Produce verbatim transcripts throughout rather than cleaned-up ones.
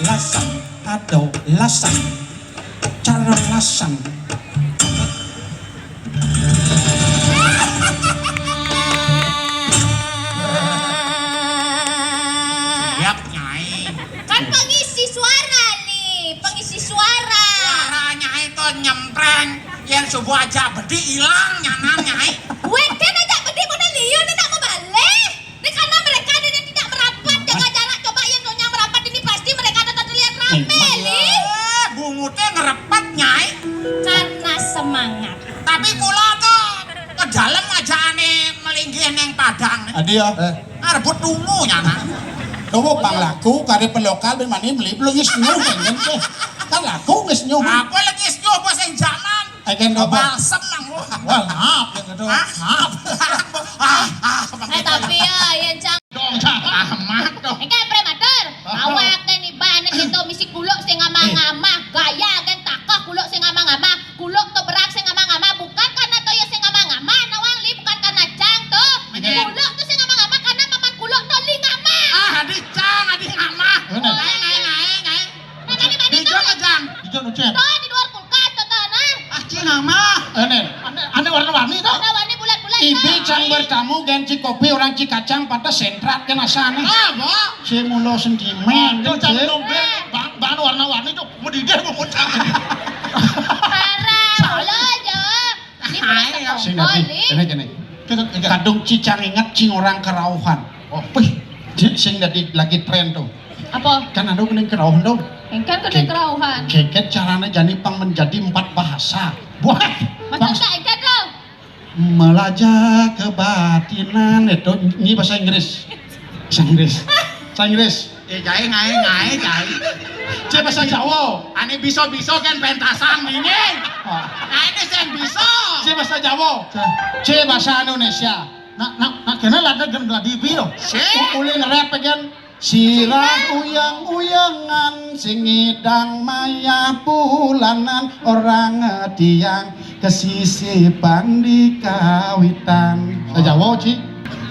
Lasang, aduh, lasang. Cara lasang. Siap, Nyai. Kan pengisi suara nih, pengisi suara. Suara Nyai to nyempreng. Yen subuh aja bedik ilang nyanan, Nyai. Wéh, kan aja bedik model liya nak mau balik. Ini karena mereka ada yang tidak merapat, jaga jarak. Coba yang nyonya merapat ini pasti mereka ada terlihat rame, Li. Eh, bungute ngerepet, Nyai. Karena semangat. Tapi kula to ke dalem ajane melinggih ning Padang. Adi ya. Eh. Arebut tumu nyanan. Tumu pang laku kare pelokal ben mani meli belum ngis nyuh, kan, kan, kan laku ngis nyuh. Apa lagi ngis nyuh apa sing jaman? Eken apa? Balsem nang. Wah, maaf yang itu. Hah? Maaf. Ah, ah, Eh, tapi ya, yen cang Dong, cang. Amat dong. Engke prematur. Awak kene ibane kento misi kuluk sing ngamah-ngamah, gaya kan takah kuluk sing ngamah-ngamah, kuluk to berak sing ngamah-ngamah, bukan karena toya sing ngamah-ngamah, nawang li bukan karena cang to. Menyek. Kuluk to sing ngamah-ngamah karena papan kuluk to li ngamah. Ah, adi cang, adi ngamah. Bener. Ngae, ngae, ngae, ngae. Nah, tadi mana Dijo to? Kejang. Dijo nucet. To di luar kulkas to, to, nah. Ah, cing ngamah. Ene, ane, ane warna-warni to. Warna-warni bulat-bulat. Ibi to. Cang bertamu ganti kopi orang Cikacang pada sentrat kena sana. Ah, bo. Si mulo sentimen. Aduh, cang nombe, bang, bang warna-warni to. Mau dideh mau muncak. Parah, ulo aja. Ini Hai, bulan ya. Sing tadi, Oli. Kene, kene. Kita, kita. Kadung cicang inget cing orang kerauhan. Oh, wih, ci-, sing tadi lagi tren tuh. Apa? Kan ada kena kerauhan tuh. Engkan kena Ke-, kerauhan. Keket caranya jani pang menjadi empat bahasa. Wah, maksudnya engkan tuh? Melajah kebatinan itu, ini bahasa Inggris. Bahasa Inggris. Bahasa Inggris. Eh, jae ngae, ngae, jae. Cek bahasa Jawa. Ane bisa-bisa kan pentasang ini. Ah. Nah, ini sing bisa. Cek bahasa Jawa. Cek bahasa Indonesia. Nak, nak, nak kena lada gen gladi bi loh. Sik. U-, ulin rap again. Sirah uyang-uyangan, sing ngidang mayah bulanan, orang tiang kesisipan di kawitan. Bahasa Jawa, Ci.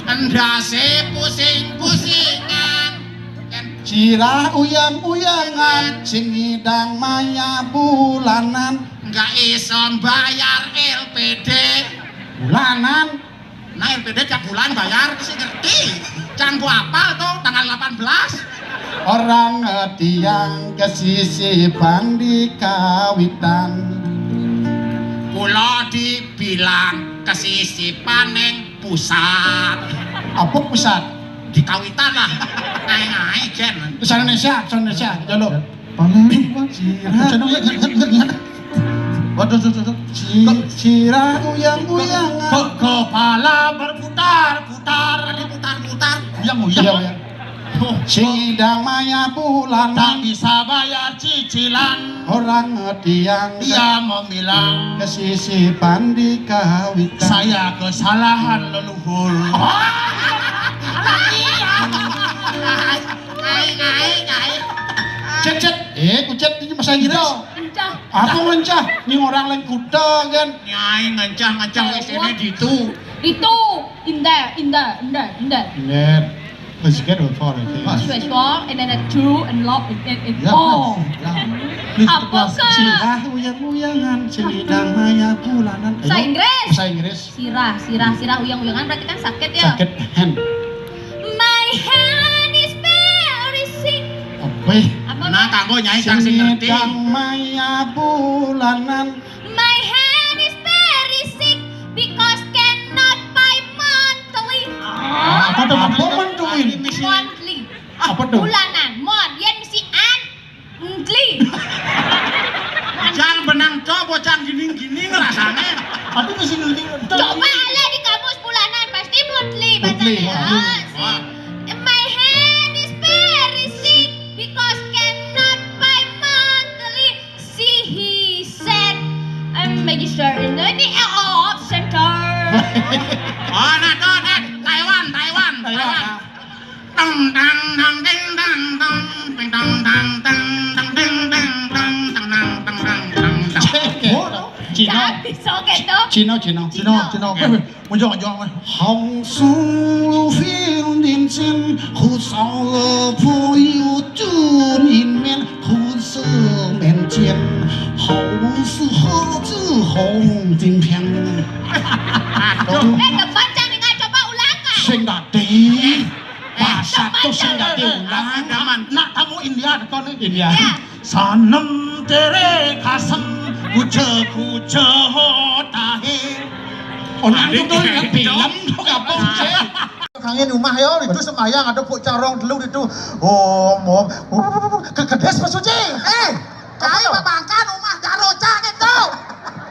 Endase pusing-pusingan. Sirah uyang-uyangan, sing ngidang mayah bulanan. Nggak iso bayar L P D. Bulanan. Nah, L P D tiap bulan bayar, sih ngerti. Canggu apal tuh tanggal delapan belas. Orang tiang kesisipan di kawitan. Kula dibilang kesisipan ning pusat. Apa pusat? Di kawitan lah. Ngae-ngae, Jen. Bahasa Indonesia, bahasa Indonesia, jalo. Paling apa? Sirah. Waduh, tuh, tuh, tuh. Si-, sirah uyang-uyangan. Ke-, kepala berputar-putar, berputar-putar. Uyang-uyang. Iya, iya. Oh, sing ngidang mayah bulanan. Tak bisa bayar cicilan. Orang tiang. Dia memilang. Kesisipan di kawitan. Saya kesalahan leluhur. Ngae, ngae, ngae. Cet, cet. Eh, kucet ini bahasa Inggris. Encah. Apa ngencah? Ini orang lain kuda kan. Nyai ngencah, ngencah isine ditu. Ditu. In there, in there, in there, in there. Bener. Let's get a four, I think. Sure, sure. And then a two and lock and, and, and Ya, four. Ya. Please, apa plus. Kak? Sirah uyang-uyangan, sing ngidang mayah bulanan. Bahasa Inggris. Bahasa Inggris. Sirah, sirah, sirah uyang-uyangan berarti kan sakit ya? Sakit hand. My hand is very sick. Apa? Apa? Nah, kanggo nyai kang sing ngerti. Sing ngidang mayah bulanan. My hand is very sick because cannot pay monthly. Ah, apa tuh? Apa monthly? Monthly. Apa tuh? Bulanan. Mon, yen mesti an Ngli. Jan benang to bocah gining-gining rasane. Aduh, mesti ngeling. Coba ale di kamus bulanan, pasti monthly bacanya. Monthly, monthly. Ah, si. Wah. My hand is very sick because cannot pay monthly. See, he said, I'm magister in the, the off center. Oh, nah, tuh, nah, Taiwan, Taiwan, Taiwan. Taiwan. Tang, tang, tang, ting, tang, tang, ting, tang, tang, tang, ting, tang, tang, tang, tang, tang, tang, tang, tang. Cek, ya. Oh, Cina. Cak bisa gitu. Cina, Cina. Cina, Cina. Cina. Weh, weh, munjuk, munjuk, weh. Hong su fin din sin, hu sao le pu yu tu nin min, 好事好事好金钱。 Aduh. Eh, depan cang dengar, coba ulang, Kak. Sing dadi. Bahasa tu sing dadi ulang. Nak tamu India, teko ni. India. Ya. Sanam tere kasam kuja kuja hotahe. Orang tu tu yang bilang tu kapong je. Kangin rumah yo, itu sembahyang ada pok carong telu itu. Oh, mau. Kekedes pasuci. Eh, Cai babangkan rumah Daro cang itu.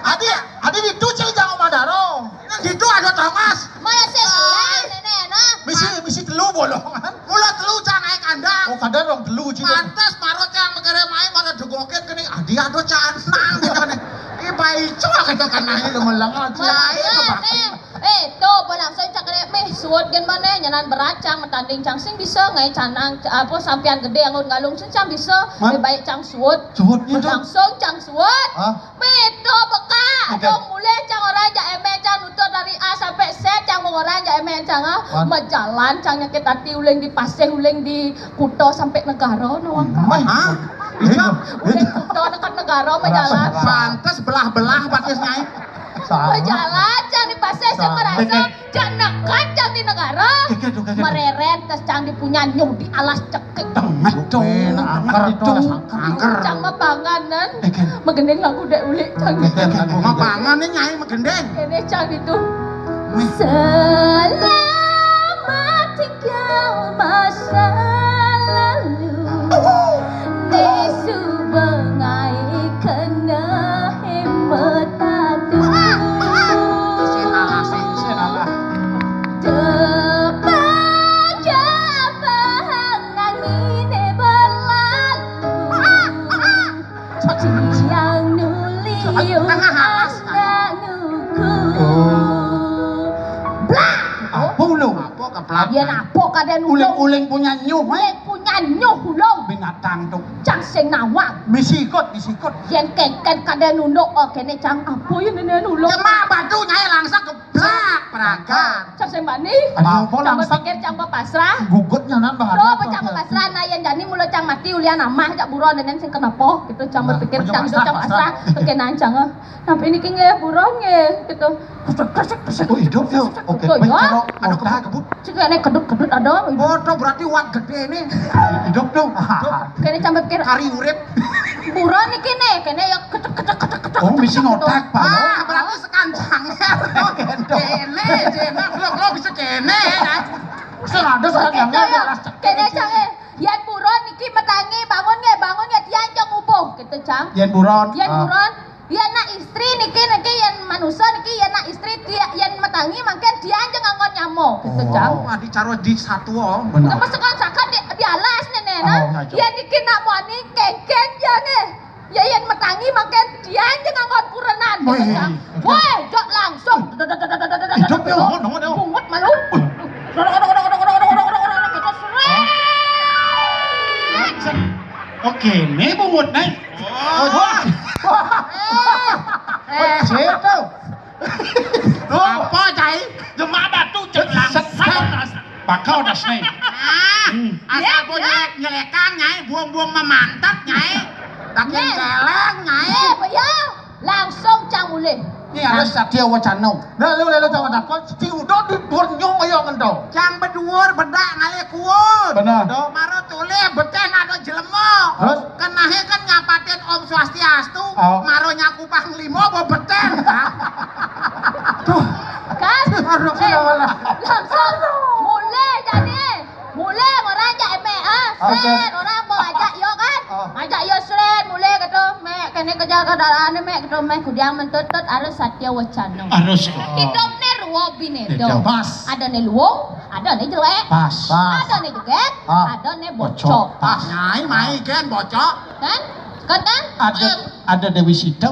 Adi, adi ditu cai jang rumah Daro. Nang ditu ada Thomas. Mula sing mulai nenek, nah. Misi, misi telu bolongan. Mula telu cang ai kandang. Oh, kandang dong telu cai. Pantes maro cang megere mai maro degokin kene. Adi ada canang gitu nih. Ih, baico gitu kan, nah, ini gemelang aja. Mula, babangkan. Eh, to, apa langsung cang kene meh suud gen maneh, nyanan berat cang, metanding cang sing bisa, ngai canang, apa sampian gede anggun galung sing cang bisa, meh baik cang suud. Suud gitu. Langsung cang suud. Hah? Meh to beka, oke. Dong mulai cang orang jak emeh cang nutur dari A sampai Z, cang orang jak emeh cang, ah. Wan. Majalan cang nyakit hati uling di paseh, uling di kuto sampai negara, nawang. Meh. Hah? Iya. Uling kuto dekat negara majalan. Pantes belah-belah batis nyai. Sama. Bejalan cang di pasar, sama. Sama. Merasa cang nekat cang di negara. Keke tuh, keke tuh. Mereren tes cang di punya nyuh di alas cekik. Tengah tuh. Weh, nah, angker tuh, angker. Cang mapanganan. Keke. Megending lagu dek ulik cang. Keke, keke. Mapangan nih nyai megending. Ini cang itu. Meh. Selamat tinggal masa lalu. Nesu bengai kena hemat atu. Isin alah, sing isin alah. Tepang japang angine berlalu. Ciang nuliu tengah alas. Anakku. Oh. Blak. Apa ulung? Apa keblak? Yen apa kadén ulung? Uling-uling punya nyuh, eh? Uling punya nyuh ulung. Binatang tuh. Cang sing nawang. Misi ikut, misi ikut. Yen kengken kadén unduk, oh, kene cang apa yen nenen ulung? Cuma batu nyai langsung keblak, pragat. Cang sing bani. Ada apa cang langsung? Berpikir cang pasrah. Gugut nyanan bahaya. Loh, apa cang pasrah? Nah, yen jani mula cang mati ulian amah jak buron nenen sing kenapa? Gitu, cang berpikir cang hidup cang pasrah. Kekenan cang, ah. Tapi niki nggih buron nggih gitu. Kresek, kresek, kresek. Oh, hidup ya. Oke, baik, ya. Kalau ada kebut, kebut. Cek nek kedut-kedut ada. Oh, toh berarti wat gede ini. Hidup dong. Hidup. Kene sampai pikir kari urip. Buron niki nih, kene ya ketek ketek ketek ketek. Oh, misi ngotak, Pak. Ah, berarti sekancang. Kene, kene, lo lo bisa kene ya. Serada sekarang. Kene cang, eh. Yan buron niki metangi bangun nggih, bangun nggih, tiang jeng ubuh gitu, cang. Yan buron. Yan buron. Yen nak istri niki, niki yen manusa niki yen nak istri dia yen metangi mangken dianjeng anggon nyamo gitu, cang. Oh, adi cara di satwa. Bener. Pas sekan sakan di, di alas nene nah. Oh, ngaco. Yen niki nak muani kengken ya nggih. Ya yen metangi mangken dianjeng anggon kurenan gitu, cang. Woi, jok langsung. Hidup ya, mohon, mohon ya. Bungut malu. Oke, ini bungut nih. Wah. Wah. Eh, situ. Apa, Cai? Jemak batu, cek langsung. Bakal das nih. Ah, asal punya nyelekang, Nyai. Buang-buang memantat, Nyai. Takin celeng, Nyai. Eh, ya. Langsung cang mulih. Ini harus satya wacana. Nah, lu lelo cang takon, siti udah di dhuwur nyuh kaya ngento. Cang beduwur bedak ngalih kuwun. Bener. Mara tulih beteh nak jelema. Terus? Kenahe kan nyapatin Om Swastiastu, oh. Mara nyaku panglima apa beteh, kan? Tuh. Kan? Aduh, eh, langsung mulih jadi. Mulih orang jak emek, ah. Oke. Sret, orang mau ajak yo kan? Oh. Ajak yo sret, mulih gitu, mek, kene kerja keadaan mek gitu, mek kudiang mentutut harus satya wacana. Harus. Hidup ne ruwa bine do. Pas. Ada ne luwung, ada ne jelek. Pas. Pas. Ada ne jeget, ah. Ada ne bocok. Pas. Nyai mai kan bocok. Kan? Kan kan? Ada, ada Dewi Sita.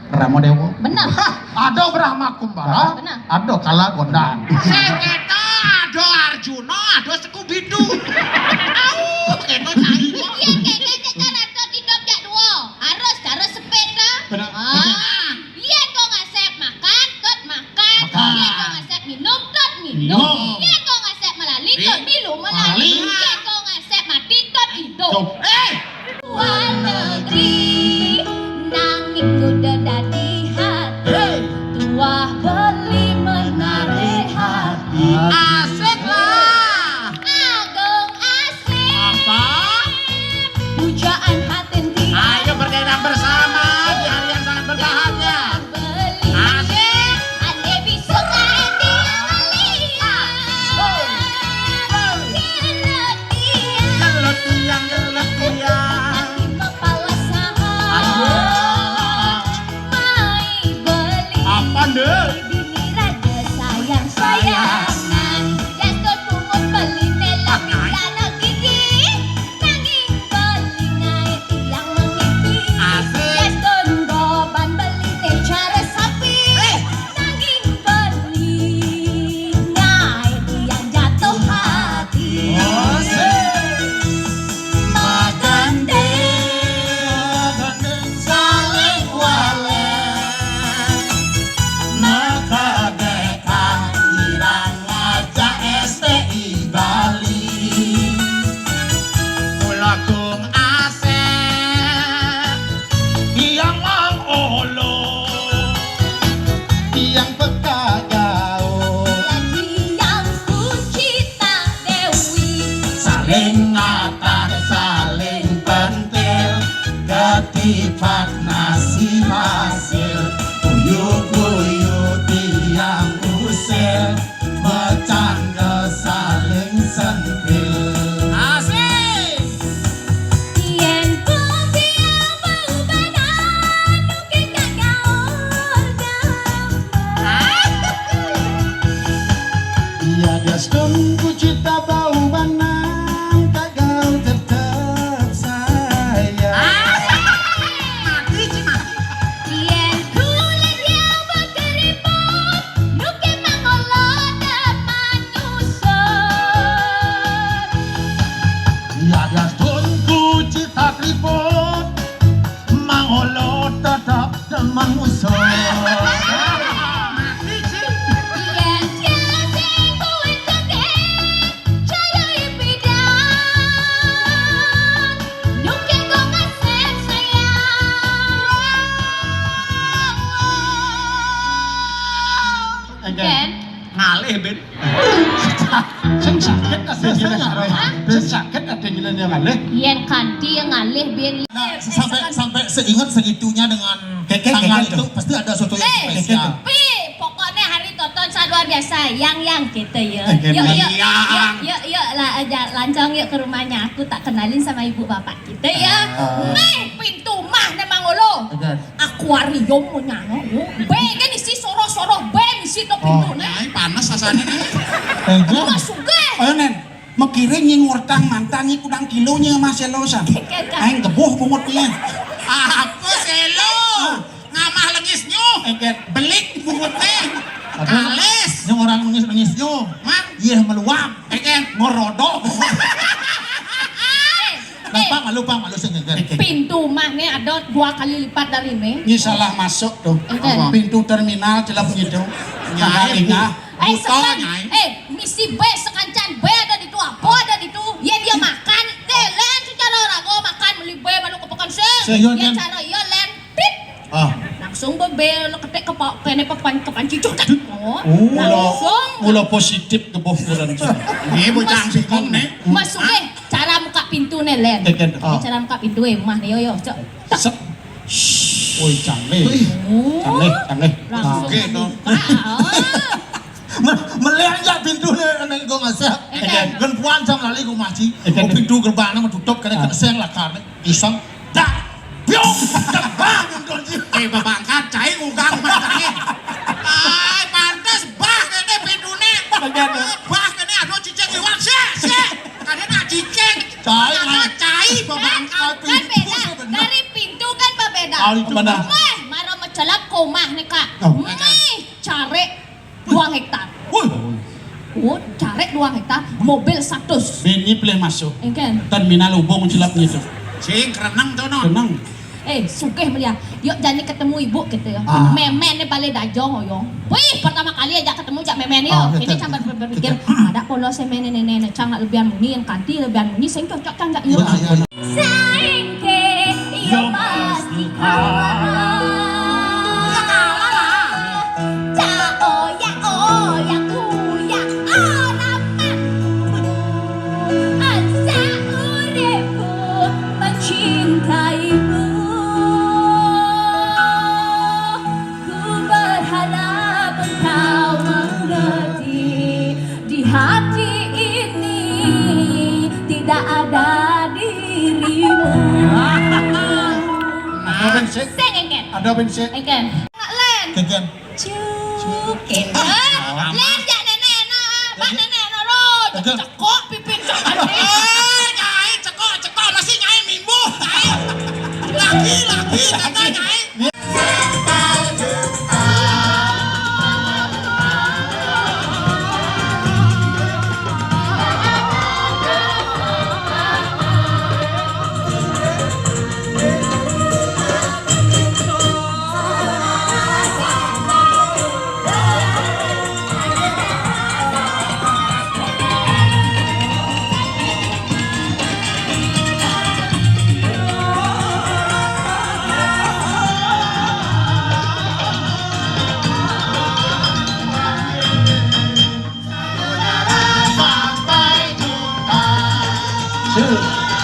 Rama Dewa. Bener. Ada Brahma Kumbara, bener. Ada Kala Gondang. Sing keto ada Arjuna, ada Skubidu. Au, keto cai. Iya, kene cek cara tut hidup jak dua. Harus cara sepeda. Bener. Ah, iya, kau ngasep makan, tut makan. Makan. Iya, kau ngasep minum, tut minum. Minum. Iya, kau ngasep melali, tut milu melali. Melali. Iya, kau ngasep mati, tut hidup. Hidup. Eh! Luar negeri. Ing natah saling pentil, ketipat nasi hasil. Guyu-guyu tiang usil, becanda saling sentil. Asik. Yen kowe bau-banan, mungkin gak gaul gampang. Iya, das dongku cita bau banang, tak gaul tetep sayang. Mati, Ci, mati. Yen kulit ya bekeriput, nuke mangolo depan nyusun. Iya, das dongku cita keriput, mangolo tetep demen usul. Mati, Ci. Yen dia sing kuat joget, cari bidang. Nuke kok kasep sayang. Again. Again. Ngalih, Ben. Sing sakit ati ngalih. Hah? Sing sakit ati ngalih. Yen kanthi ngalih, Ben. Nah, sampai, sampai seingat segitunya dengan tanggal itu, pasti ada sesuatu yang spesial. Pi, pokoknya hari Toton sangat luar biasa. Yang, yang gitu ya. Yuk, yuk, yuk, yuk, yuk, lah, aja lancang yuk ke rumahnya. Aku tak kenalin sama ibu bapak kita ya. Meh, pintu mah nemang ulu. Akuarium mau nyano. Be kan isi soroh-soroh, be isi to pintu nih. Nyai panas rasanya nih. Masuk ge. Ayo, Nen. Mekire nying ngurtang mantang iki kudang kilo nying emas ya lo san. Aing gebuh bungut nih. Apa selo? Ngamah lengis nyu. Belik bungut nih. Aduh. Kalis. Nyong orang lengis-lengis nyu. Mang. Iya meluap. Eken. Ngorodo. Lupa, lupa, malu sing eken. Pintu mah nih ada dua kali lipat dari me. Ini salah masuk tuh. Eken. Pintu terminal celap gitu. Nyai. Nyai. Eh, sekan, eh, misi be sekancan be ada di tu, apa ada di tu? Ya dia makan, deh, len secara rago makan beli be malu kepekan se. Iya, ya, cara iya len, pip. Ah. Langsung be, be lo ketek ke pa-, kene papan, kepanci cutek. Oh, langsung. Mula positif ke boh jalan. Ini bocah singkong nih. Masuk deh, cara buka pintu nih, len. Eken. Ini cara buka pintu, eh, mah nih, yo, yo, cok. Sep. Woi, canggih. Canggih, canggih. Langsung. Oke, buka, ah. Melihat ya pintu nih, neng gua ngasih. Eken. Gen puan sama lali gua maci. Eken. Gua pintu gerbangnya mau tutup, karena kena seng lah, karena iseng. Dak. Biong. Dak, bah, nonton sih. Eh, babangkat, cai ugang mah tadi. Ai, pantes bah kene pintune. Bah kene aduh cicing liwat sih, sih. Kadena cicing. Cai, cai babangkat. Kan beda. Dari pintu kan berbeda. Meh, maro mecelap ke omah nih, Kak. Meh, care dua hektar. Woi. Oh, care dua hektar, mobil satus. Bini pilih masuk. Eken. Terminal hubung celap gitu. Sing kereneng tuh, non. Kereneng. Eh, sugih meliah. Yuk, jani ketemu ibu gitu ya. Memen nih balik dajong, oyong. Wih, pertama kali aja ketemu jak memen nih, yo. Ini sambil berpikir, ada polos ya, memen, nenek, cang nak lebihan muni, yang kanti lebihan muni, sing cocok cang jak, yo. Saingke, yo pasti kalah. Cak oyak, oyak, kuyak, ora mampu. Ansak uripku mencintaimu. Ku berharap engkau mengerti, di hati ini tidak ada dirimu. Ada ben sik. Sing, Eken. Ada ben sik. Eken. Len. Eken. Cuke. Len, jak nenek, nah. Bak nenek, nah, lo. Cekok, pipin, cekok. Eh, nyai, cekok, cekok. Masih nyai mimbuh, nyai. Lagi, lagi, kata nyai. Hey.